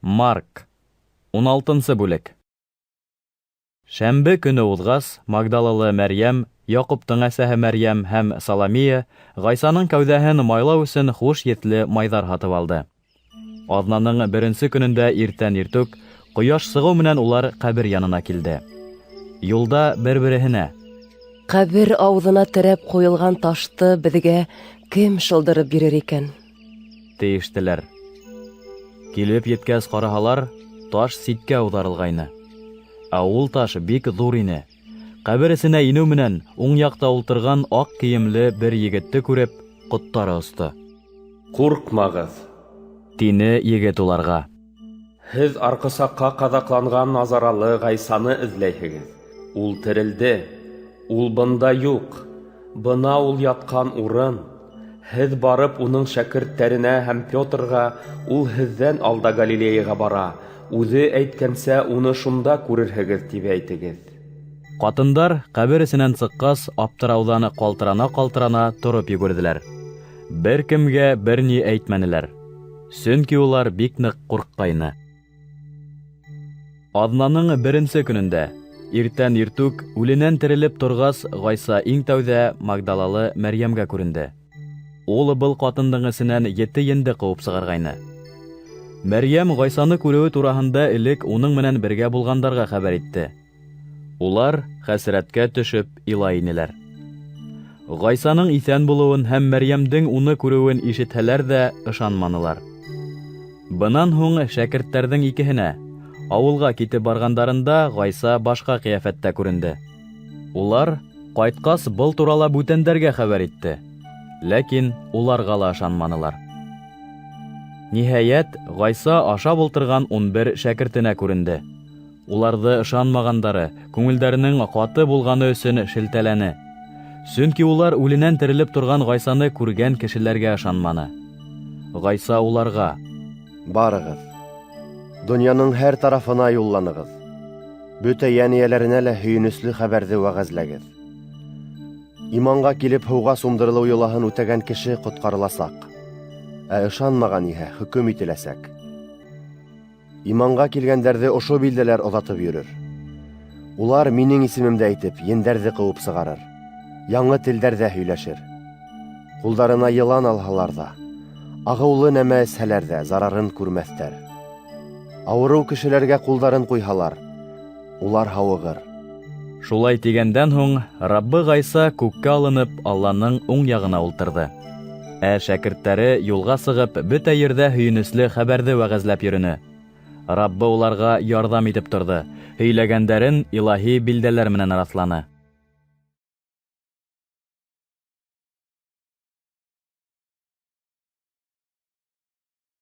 Марк, 16 бүлек. Шәмбе көнө уҙғас, Магдалалы Мәрйәм, Яҡуптың әсәһе Мәрйәм һәм Саламия Ғайсаның кәүҙәһен майлау өсөн хуш еҫле майҙар һатып алды. Аҙнаның беренсе көнөндә иртән иртүк, ҡояш сығыу менән улар ҡәбер янына килде. Юлда бер-береһенә: Ҡәбер ауыҙына терәп ҡуйылған ташты беҙгә кем шылдырып бирер икән? Тиештеләр. Килеп еткәс ҡараһалар, таш ситкә ауҙарылғайны. Ә ул таш бик ҙур ине. Ҡәбер эсенә инеү менән уң яҡта ултырған аҡ кейемле бер егетте күреп, ҡоттары осто. Ҡурҡмағыҙ! Тине егет уларға. Һеҙ арҡысаҡҡа ҡаҙаҡланған Назаралы Ғайсаны эҙләйһегеҙ. Ул терелде. Ул бында юҡ. Бына ул ятҡан урын. Һеҙ барып уның шәкерттәренә һәм Петрға: "Ул һеҙҙән алда Галилеяға бара, үҙе әйткәнсә уны шунда күрерһегеҙ", тип әйтегеҙ. Ҡатындар ҡәбер эсенән сыҡҡас, аптырауҙан ҡалтырана-ҡалтырана тороп йүгерҙеләр. Бер кемгә бер ни әйтмәнеләр. Сөнки улар бик ныҡ ҡурҡҡайны. Аҙнаның беренсе көнөндә, иртән иртүк, үленән терелеп торғас, Ғайса иң тәүҙә Магдалалы Мәрйәмгә күренде. Ул был ҡатындың эсенән ете енде ҡыуып сығарғайны. Мәрйәм Ғайсаны күреүе тураһында элек уның менән бергә булғандарға хәбәр итте. Улар хәсрәткә төшөп илай инеләр. Ғайсаның иҫән булыуын һәм Мәрйәмдең уны күреүен ишетһәләр ҙә ышанманылар. Бынан һуң шәкерттәрҙең икеһенә ауылға китеп барғандарында Ғайса башҡа ҡиәфәттә күренде. Улар ҡайтҡас был турала бүтәндәргә хәбәр итте. Ләкин уларға ла ышанманылар. Ниһайәт, Ғайса ашап ултырған 11 шәкертенә күренде. Уларҙы ышанмағандары, күңелдәренең ҡаты булғаны өсөн шелтәләне. Сөнки улар үленән терелеп торған Ғайсаны күргән кешеләргә ышанманы. Ғайса уларға: Барығыҙ, донъяның һәр тарафына юлланығыҙ. Бөтә йән эйәләренә лә һөйөнөслө хәбәрҙе вәғәзләгеҙ. Иманға килеп һыуға сумдырылыу йолаһын үтәгән кеше ҡотҡарыласаҡ, ә ышанмаған иһә хөкөм ителәсәк. Иманға килгәндәрҙе ошо билдәләр оҙатып йөрөр. Улар минең исемемде әйтеп, ендәрҙе ҡыуып сығарыр, яңы телдәрҙә һөйләшер. Ҡулдарына йылан алһалар ҙа, ағыулы нәмә эсһәләр ҙә зарарын күрмәҫтәр. Ауырыу кешеләргә ҡулдарын ҡуйһалар, улар һауығыр. Шулай тигәндән һуң Раббы Ғайса күккә алынып Алланың уң яғына ултырҙы. Ә шәкерттәре юлға сығып бөтә ерҙә һөйөнөслө хәбәрҙе вәғәзләп йөрөнө. Раббы уларға ярҙам итеп торҙо, һөйләгәндәрен илаһи билдәләр менән раҫланы.